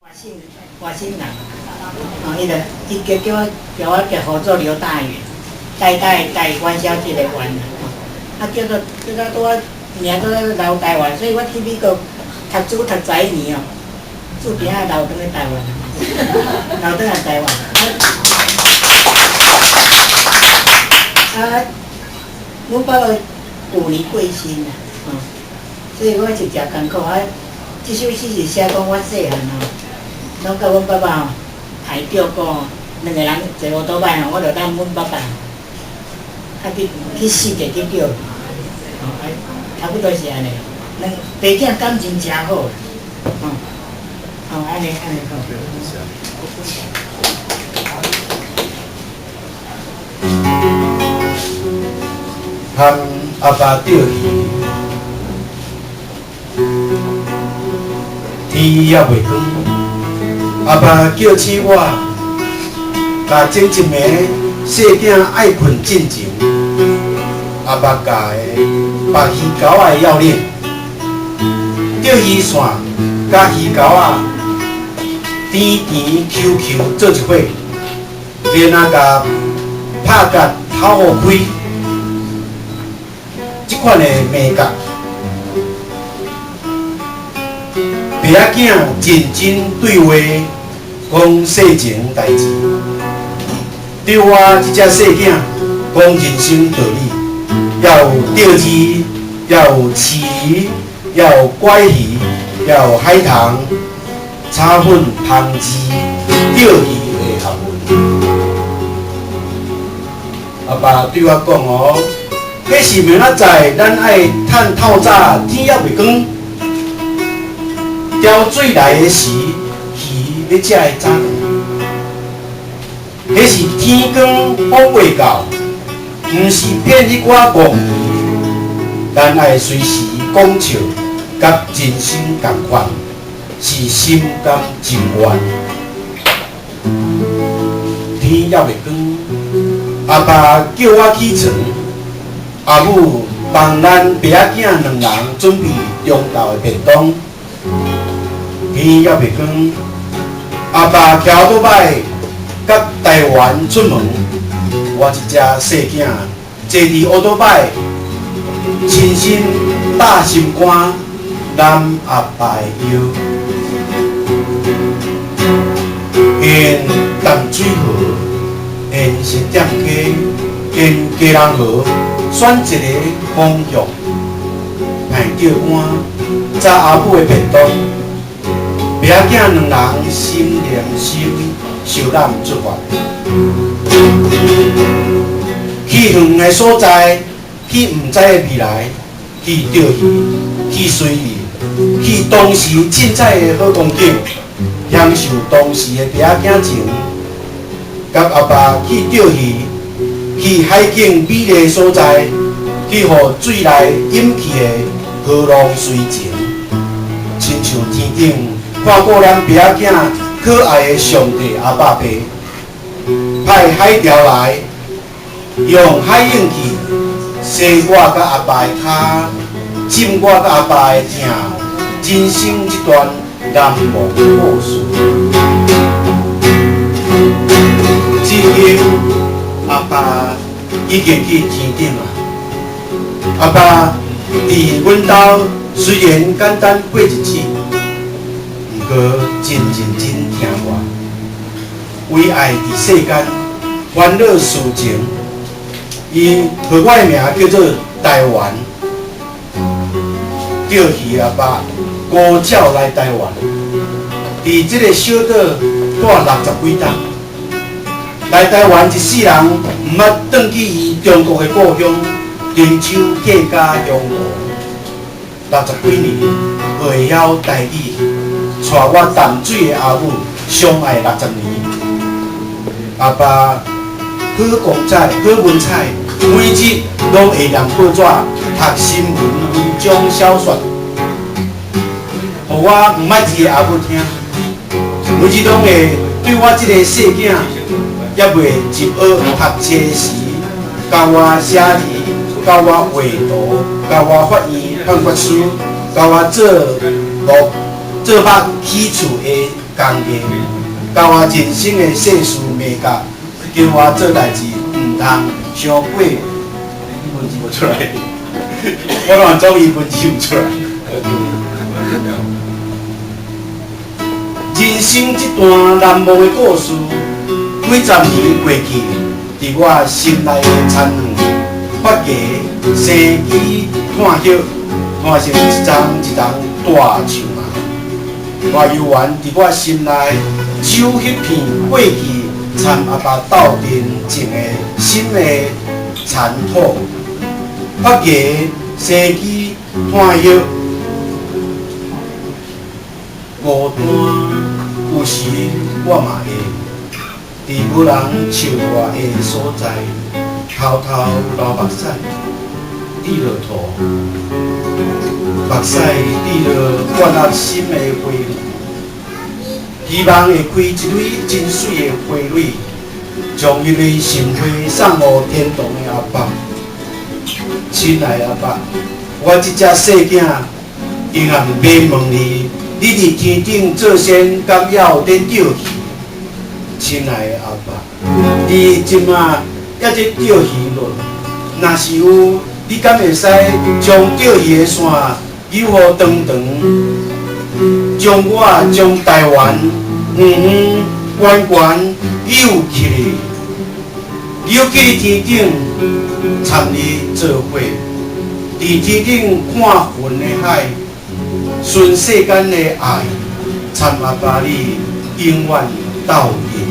外省外省人，哦，伊就伊叫叫我叫我叫合作劉大元，代代代元宵節的元啦，啊叫做叫做拄我名做留台灣，所以我去美國讀書讀11年哦，注定愛留轉去台灣，留轉來台灣。啊，阮爸爸舊年過身啦，哦，所以我是誠艱苦啊。這首詩是寫講我細漢吼，攏佮阮爸爸吼害照顧，兩个人坐烏托擺吼，我就等阮爸爸，啊去去四界去釣，吼啊，差不多是按呢。兩爸囝感情誠好，吼，吼按呢按呢好。含阿爸釣魚，天猶未光，阿爸叫醒我，共前一暝細囝愛睏進前，阿爸教的縛魚鈎仔的要領，釣魚線佮魚鈎仔甜甜 Q Q 做一伙，然後共拍甲頭予開。這款的美感，爸仔囝認真對話，講世情代誌，對我這隻細囝講人生道理，也有釣魚，也有飼魚，也有拐魚，也有海棠、炒粉、烹煮、釣魚的學問。阿爸對我講哦。彼是明仔載，咱愛趁透早，天猶未光，潮水來的時，魚欲食的早頓。彼是天光風未到，毋是騙彼寡戇魚。咱愛隨時講笑，佮人生仝款，是心甘情願。天猶未光，阿爸叫我起床。阿母幫咱爸仔囝兩人準備中晝的便當。天猶未光，阿爸騎歐多擺佮台灣出門，我一隻細囝坐佇歐多擺，親身搭心肝攬阿爸的腰，沿淡水河，沿新店溪，沿基隆河。選一個方向，盼著碗，炸阿母的便當，爸仔囝兩人心連心，相攬出發。去遠的所在，去毋知的未來，去釣魚，去隨意，去當時凊彩的好光景，享受當時的爸仔囝情，佮阿爸去釣魚。去海景美麗所在，去予水內湧起的波浪隨情，親像天頂看顧咱爸仔囝可愛的上帝阿爸爸，派海潮來，用海湧去洗我佮阿爸的跤，浸我佮阿爸的疼，人生這段難忘故事。至今。阿爸已經去天頂啊！阿爸佇阮兜雖然簡單過日子，毋過真認真聽話，為愛佇世間煩惱事情，伊號我的名叫做台灣。釣魚阿爸孤鳥來台灣，佇這个小島住六十幾冬。來台灣一世人，毋捌轉去伊中國的故鄉汀州客家鄉湖。六十幾年，袂曉台語，帶我淡水的阿母相愛60年。阿爸好光彩，好文采，每日攏會念報紙、讀新聞、文章、小說，予我毋捌字的阿母聽。每日攏會對我這个細囝。猶未入學讀冊時，教我寫字，教我畫圖，教我法院判決書，教我做木做木起厝的工藝，教我人生的世事眉角，叫我做代誌毋通傷過。伊文字無出來，我亂總伊文字毋出來。人生這段難忘的故事，幾十年過去，佇我心內的田園，發芽、生枝、炭葉，炭成一叢一叢大樹啊！我猶原佇我心內，守彼片過去參阿爸鬥陣種的新的田土，發芽、生枝、炭葉，孤單，有時我嘛會佇無人笑我的所在，偷偷流目屎，滴落塗，目屎滴落灌落心的花園，希望會開一蕊真媠的花蕊，將彼蕊心花送予天堂的阿爸。親愛的阿爸，我這隻細囝永遠欲問你，你佇天頂做仙，敢猶有咧釣魚？親愛的阿爸，你這馬猶咧釣魚無？若是有，你敢會使將釣魚的線扭予長長，將我將台灣遠遠懸懸扭起來，扭去天頂，參你做伙，佇天頂看雲的海，巡世間的愛，參阿爸你永遠鬥陣。